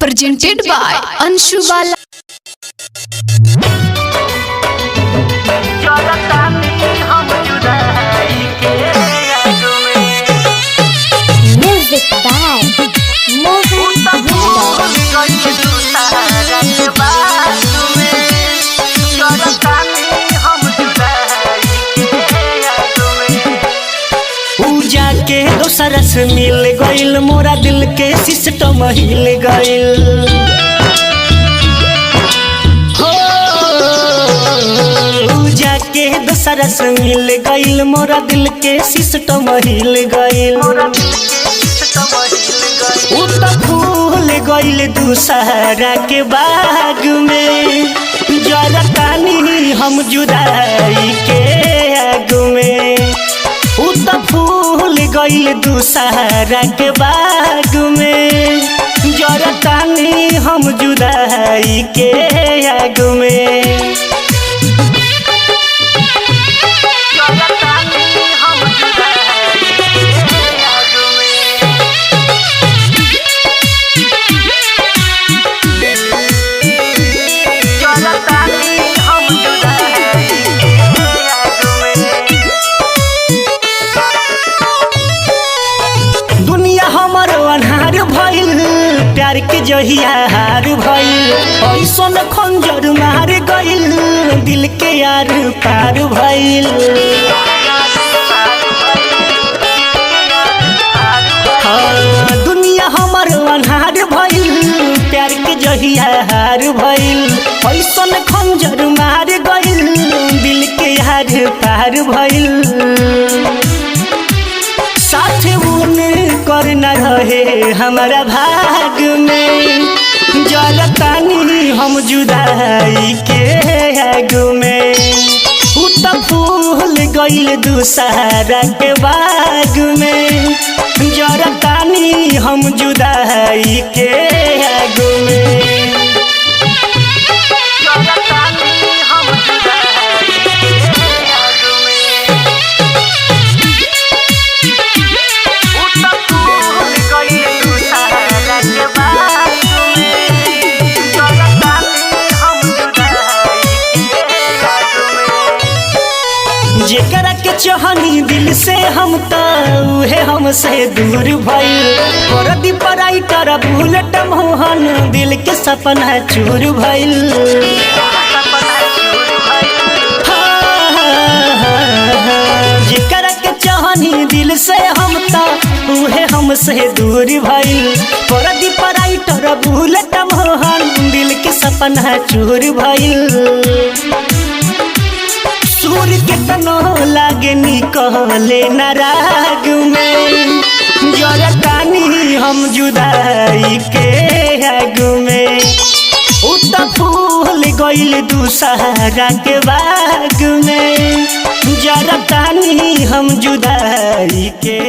Presented by Anshu Bala. Music by Mohan Yadav. पूजा के दोसर से मिल गइल, मोरा दिल के सिस्टम हिल गइल हो। पूजा के दोसर से मिल गइल, मोरा दिल के सिस्टम हिल गइल। उ त फूल गइल दूसरा के बाग में, जरा तानी हम जुदाई के आग में। उ त फूल गइल दूसरा के बाग में, जरा तानी हम जुदाई के आग में। दुनिया हमर अन्हार भइल, प्यार के जहिया हार भइल। ऐसन खंजर मार गइल, दिल के यार पार भइल। हाँ, दुनिया हमर अन्हार भइल, प्यार के जहिया हार भइल। ऐसन खंजर मार गइल, दिल के यार पार भइल। साथ उन कर न रहे हमारा भाग में, जलतानी हम जुदाई के आग में। उ त फूल गइल दूसरा के बाग में, जरतानी हम जुदाई के आग में। जेकरा के चहनी दिल से हम त उहे हमसे दूर भइल। परदी पराइटर बुलेट मोहन दिल के सपना चूर भइल। जेकरा के चहनी दिल से हम त उहे हमसे दूर भइल। परदी पराइटर बुलेट मोहन दिल के सपना चूर भइल। सूर के तनो लागे निकले नाराग में, जरा तानी हम जुदाई के आग में। उ त फूल गइल दूसरा के बाग में, जरा तानी हम जुदाई के।